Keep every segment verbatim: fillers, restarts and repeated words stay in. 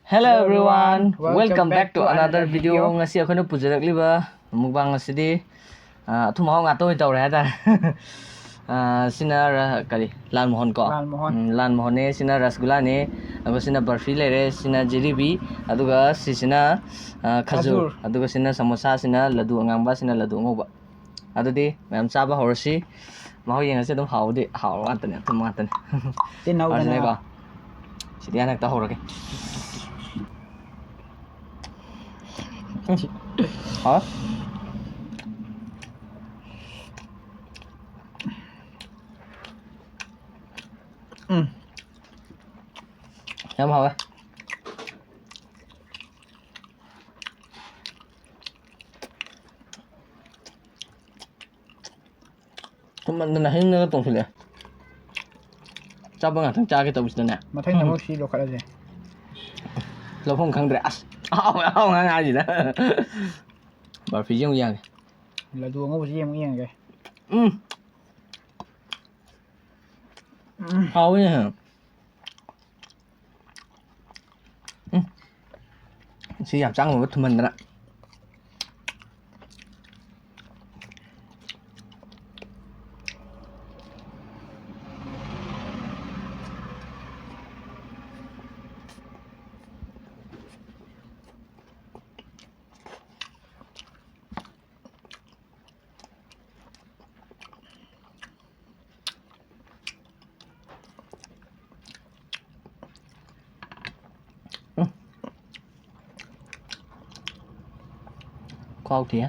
Hello everyone, welcome back to another video. ꯉꯁꯤ ꯑꯩꯈꯣꯏꯅ ꯄꯨꯖꯔꯛꯂꯤꯕ mukbang ꯑꯁꯤꯗꯤ, ꯑ, ꯑꯊꯨꯝ ꯑꯍꯥꯎ ꯉꯥꯛꯇ ꯑꯣꯏꯅ ꯇꯧꯔꯦ ꯍꯥꯏꯇꯥꯔꯦ꯫ ꯑ, ꯁꯤꯅ ꯔ-, ꯀꯔꯤ? ꯂꯥꯜ ꯃꯣꯍꯟ ꯀꯣ? ꯂꯥꯜ ꯃꯣꯍꯟ꯫ ꯎꯝ, ꯂꯥꯜ ꯃꯣꯍꯟꯅꯦ, ꯁꯤꯅ ꯔꯁꯒꯨꯂꯥꯅꯦ, ꯑꯗꯨꯒ ꯁꯤꯅ ꯕꯔꯐꯤ ꯂꯩꯔꯦ, ꯁꯤꯅ ꯖꯤꯂꯤꯕꯤ, ꯑꯗꯨꯒ ꯁꯤꯁꯤꯅ, ꯑ, ꯈꯖꯨꯔ, ꯈꯖꯨꯔ꯫ ꯑꯗꯨꯒ ꯁꯤꯅ ꯁꯃꯣꯁꯥ, ꯁꯤꯅ ꯂꯗꯨ ꯑꯉꯥꯡꯕ, ꯁꯤꯅ ꯂꯗꯨ ꯑꯉꯧꯕ꯫ ꯑꯗꯨꯗꯤ ꯃꯌꯥꯝ ꯆꯥꯕ ꯍꯧꯔꯁꯤ꯫ ꯃꯍꯥꯎ ꯌꯦꯡꯉꯁꯤ꯫ ꯑꯗꯨꯝ ꯍꯥꯎꯕꯗꯤ ꯍꯥꯎꯕ ꯉꯥꯛꯇꯅꯦ, ꯑꯊꯨꯝꯕ ꯉꯥꯛꯇꯅꯦ꯫ ꯇꯤꯟ ꯍꯧꯗꯅ꯫ ꯍꯧꯔꯁꯤꯅꯦꯀꯣ꯫ ꯁꯤꯗꯤ ꯍꯟꯗꯛꯇ ꯍꯧꯔꯒꯦ꯫ ꯎꯝ꯫ ꯍꯥꯎꯋꯦ꯫ ꯎꯝ꯫ ꯌꯥꯝ ꯍꯥꯎꯋꯦ꯫ ꯊꯨꯝꯃꯟꯗꯅ ꯍꯩꯅꯒ ꯇꯣꯡꯁꯤꯜꯂꯛꯑꯦ꯫ ꯆꯥꯕ ꯉꯥꯛꯇꯪ ꯆꯥꯒꯦ ꯇꯧꯕꯁꯤꯗꯅꯦ꯫ ꯃꯊꯪꯗ ꯎꯝ꯫ ꯑꯃꯨꯛ ꯁꯤ ꯂꯧꯈꯠꯂꯁꯦ꯫ ꯂꯧꯐꯝ ꯈꯪꯗ꯭ꯔꯦ꯫ ꯑꯁ, ꯑꯍꯥꯎꯕ, ꯑꯍꯥꯎꯕ ꯉꯥꯛ ꯉꯥꯏꯁꯤꯗ꯫ ꯕꯔꯐꯤꯁꯦ ꯑꯃꯨꯛ ꯌꯦꯡꯒꯦ꯫ ꯂꯗꯨ ꯑꯉꯧꯕꯁꯤ ꯑꯃꯨꯛ ꯌꯦꯡꯒꯦ꯫ ꯎꯝ꯫ ꯎꯝ꯫ ꯍꯥꯎꯋꯤꯅꯦ꯫ ꯎꯝ꯫ ꯁꯤ ꯌꯥꯝ ꯆꯥꯡꯉꯨꯕ ꯊꯨꯝꯃꯟꯗꯅ꯫ ꯎꯝ꯫ ꯈꯨꯍꯥꯎ ꯊꯤ꯫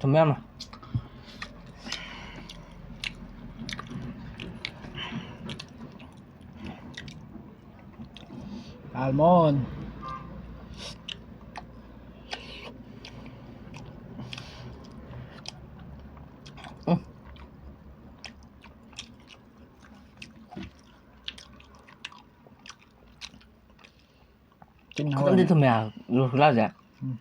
ꯊꯨꯝꯃꯦ ꯌꯥꯝꯅ꯫ Almond. ꯎꯝ꯫ ꯇꯤꯟ ꯈꯤꯇꯪꯗꯤ ꯍꯧꯔꯅꯤ꯫ ꯊꯨꯝꯃꯦ ꯍꯥꯏꯕ ꯔꯣꯁꯒꯨꯂꯥꯁꯦ꯫ ꯎꯝ꯫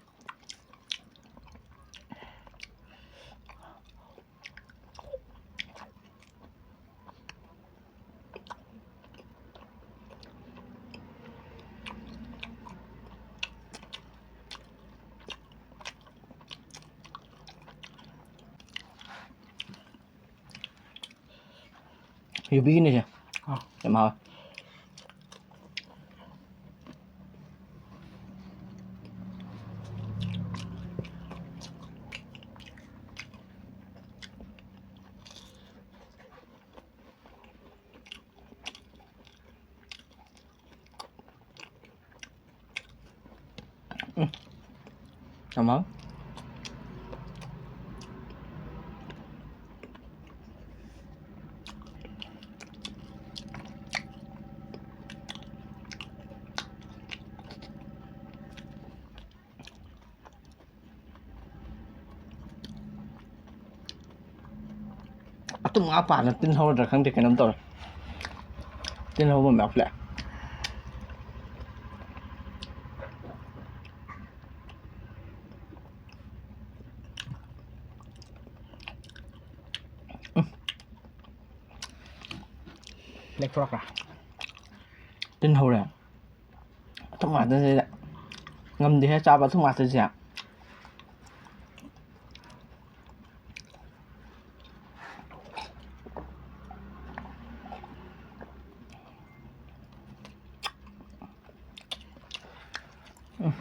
ꯌꯨꯕꯤꯒꯤꯅꯦꯁꯦ꯫ ꯑꯥ꯫ ꯌꯥꯝ ꯍꯥꯎꯋꯦ꯫ ꯎꯝ꯫ ꯌꯥꯝ ꯍꯥꯎꯋꯦ꯫ ꯑꯇꯨꯝ ꯉꯥ ꯄꯥꯅ ꯇꯤꯟ ꯍꯧꯔꯗ꯭ꯔꯥ ꯈꯪꯗꯦ, ꯀꯩꯅꯣꯝ ꯇꯧꯔꯦ꯫ ꯇꯤꯟ ꯍꯧꯕ ꯑꯃ ꯌꯥꯎꯁꯤꯜꯂꯛꯑꯦ꯫ ꯎꯝ꯫ ꯂꯦꯛꯊꯣꯔꯛꯄ꯭ꯔꯥ? ꯇꯤꯟ ꯍꯧꯔꯦ꯫ ꯑꯊꯨꯝ ꯉꯥꯛꯇꯁꯤꯗ ꯉꯝꯗꯦꯍꯦ ꯆꯥꯕ, ꯑꯊꯨꯝ ꯉꯥꯛꯇꯁꯦ꯫ ꯎꯝ꯫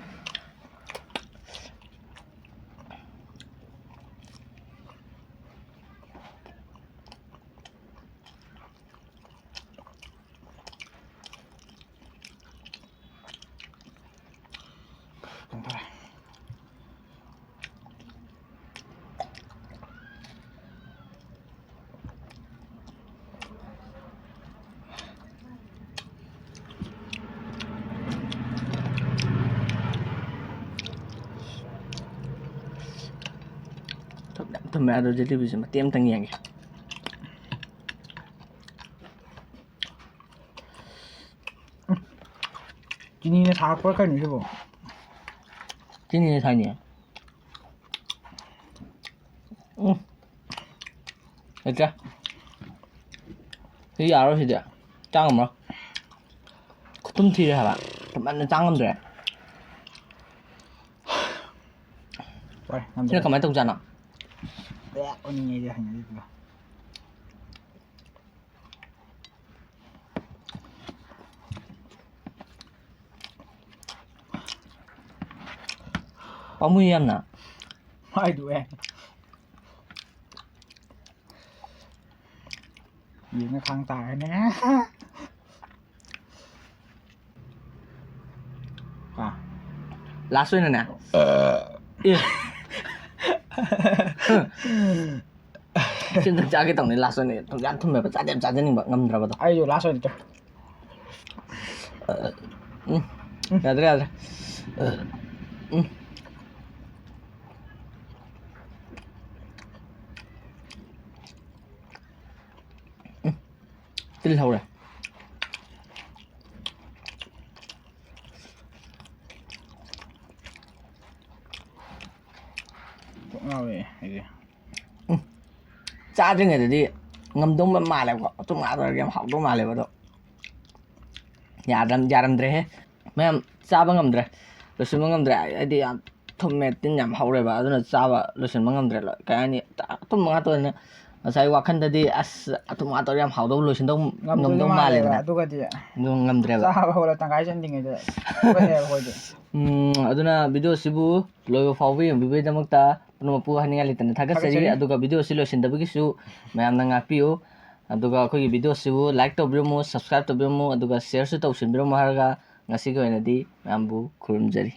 ꯀꯩꯅꯣ ꯇꯧꯔꯦ꯫ ꯊꯨꯝ ꯌꯥꯝ ꯊꯨꯝꯃꯦ꯫ ꯑꯗꯣ ꯖꯤꯂꯤꯕꯤꯁꯦ ꯃꯇꯦꯛ ꯑꯃꯇꯪ ꯌꯦꯡꯒꯦ꯫ ꯆꯤꯅꯤꯅ ꯁꯥꯔꯛꯄ꯭ꯔꯥ ꯀꯩꯅꯣ ꯁꯤꯕꯣ? ꯆꯤꯅꯤꯅ ꯁꯥꯏꯅꯦ꯫ ꯎꯝ꯫ ꯂꯩꯇ꯭ꯔꯦ꯫ ꯁꯤ ꯌꯥꯔꯣꯏ ꯁꯤꯗꯤ꯫ ꯆꯥ ꯉꯝꯃꯔꯣꯏ꯫ ꯈꯨꯇꯨꯝ ꯊꯤꯔꯦ ꯍꯥꯏꯕ꯫ ꯊꯨꯝꯃꯟꯗꯅ ꯆꯥ ꯉꯝꯗ꯭ꯔꯦ꯫ ꯍꯣꯏ, ꯉꯝꯗ꯭ꯔꯦ꯫ ꯁꯤꯅ ꯀꯃꯥꯏꯅ ꯇꯧꯖꯥꯠꯅꯣ? ꯕꯦꯛ ꯑꯣꯟꯅꯤꯡꯉꯦ ꯑꯩꯗꯤ ꯍꯩꯅꯗꯦ ꯑꯗꯨꯗꯣ꯫ ꯄꯥꯝꯃꯨꯏ ꯌꯥꯝꯅ꯫ ꯃꯥꯏꯗꯨ ꯑꯦ꯫ ꯌꯦꯡꯉ ꯈꯥꯡ ꯇꯥꯔꯦꯅꯦ꯫ ꯑꯥ꯫ ꯂꯥꯁ ꯑꯣꯏꯅꯅꯦ꯫ ꯑꯦ꯫ ꯁꯤ ꯑꯝꯇꯪ ꯆꯥꯒꯦ ꯇꯧꯅꯤ ꯂꯥꯁ ꯑꯣꯏꯅ꯫ ꯌꯥꯝ ꯊꯨꯝꯃꯦꯕ, ꯆꯥꯗꯤ ꯌꯥꯝ ꯆꯥꯖꯅꯤꯡꯕ, ꯉꯝꯗ꯭ꯔꯕꯗꯣ꯫ ꯑꯩꯁꯨ ꯂꯥꯁ ꯑꯣꯏꯅ ꯆꯥ-, ꯎꯝ꯫ ꯌꯥꯗ꯭ꯔꯦ, ꯌꯥꯗ꯭ꯔꯦ꯫ ꯎꯝ꯫ ꯎꯝ꯫ ꯇꯤꯜ ꯍꯧꯔꯦ꯫ ꯀꯣꯛ ꯉꯥꯎꯔꯦ ꯑꯩꯗꯤ꯫ ꯎꯝ꯫ ꯆꯥꯗ꯭ꯔꯤꯉꯩꯗꯗꯤ ꯉꯝꯗꯧ ꯃꯥꯜꯂꯦꯕꯀꯣ꯫ ꯑꯊꯨꯝ ꯉꯥꯛꯇ ꯑꯣꯏꯔꯗꯤ ꯌꯥꯝ ꯍꯥꯎꯗꯧ ꯃꯥꯜꯂꯦꯕ꯫ ꯑꯗꯣ ꯌꯥꯔꯝ-, ꯌꯥꯔꯝꯗ꯭ꯔꯦꯍꯦ꯫ ꯃꯌꯥꯝ ꯆꯥꯕ ꯉꯝꯗ꯭ꯔꯦ꯫ ꯂꯣꯏꯁꯤꯟꯕ ꯉꯝꯗ꯭ꯔꯦ꯫ ꯍꯥꯏꯗꯤ ꯌꯥꯝ ꯊꯨꯝꯃꯦ, ꯇꯤꯟ ꯌꯥꯝ ꯍꯧꯔꯦꯕ꯫ ꯑꯗꯨꯅ ꯆꯥꯕ ꯂꯣꯏꯁꯤꯟꯕ ꯉꯝꯗ꯭ꯔꯦ꯫ ꯂꯣꯏ-, ꯀꯩ ꯍꯥꯏꯅꯤ? ꯑꯊꯨꯝꯕ ꯉꯥꯛꯇ ꯑꯣꯏꯅ ꯉꯁꯥꯏ ꯋꯥꯈꯟꯗꯗꯤ ꯑꯁ ꯑꯊꯨꯝ ꯉꯥꯛꯇ ꯑꯣꯏꯔꯗꯤ ꯌꯥꯝ ꯍꯥꯎꯗꯧ, ꯂꯣꯏꯁꯤꯟꯗꯧ ꯉꯝꯗꯧ ꯉꯝꯗꯧꯗꯤ ꯃꯥꯜꯂꯦꯕ, ꯃꯥꯜꯂꯦꯗꯅ꯫ ꯑꯗꯨꯒꯗꯤ ꯑꯗꯨ ꯉꯝꯗ꯭ꯔꯦꯕ꯫ ꯆꯥꯕ ꯍꯧꯔ ꯇꯪꯈꯥꯏ ꯆꯟꯗ꯭ꯔꯤꯉꯩꯗ ꯂꯣꯏꯔꯦꯕ ꯑꯩꯈꯣꯏꯗꯤ꯫ ꯎꯝ, ꯑꯗꯨꯅ video ꯁꯤꯕꯨ ꯂꯣꯏꯕ ꯐꯥꯎꯕ ꯌꯦꯡꯕꯤꯕꯒꯤꯗꯃꯛꯇ ꯄꯨꯝꯅꯃꯛꯄꯨ ꯍꯥꯏꯅꯤꯡꯉꯥꯏ ꯂꯩꯇꯅ ꯊꯥꯒꯠꯆꯔꯤ꯫ ꯊꯥꯒꯠꯆꯔꯤ꯫ ꯑꯗꯨꯒ video ꯁꯤ ꯂꯣꯏꯁꯤꯟꯗꯕꯒꯤꯁꯨ ꯃꯌꯥꯝꯅ ꯉꯥꯛꯄꯤꯌꯨ꯫ ꯑꯗꯨꯒ ꯑꯩꯈꯣꯏꯒꯤ video ꯁꯤꯕꯨ like ꯇꯧꯕꯤꯔꯝꯃꯨ, subscribe ꯇꯧꯕꯤꯔꯝꯃꯨ, ꯑꯗꯨꯒ share ꯁꯨ ꯇꯧꯁꯤꯟꯕꯤꯔꯝꯃꯨ ꯍꯥꯏꯔꯒ ꯉꯁꯤꯒꯤ ꯑꯣꯏꯅꯗꯤ ꯃꯌꯥꯝꯕꯨ ꯈꯨꯔꯨꯝꯖꯔꯤ꯫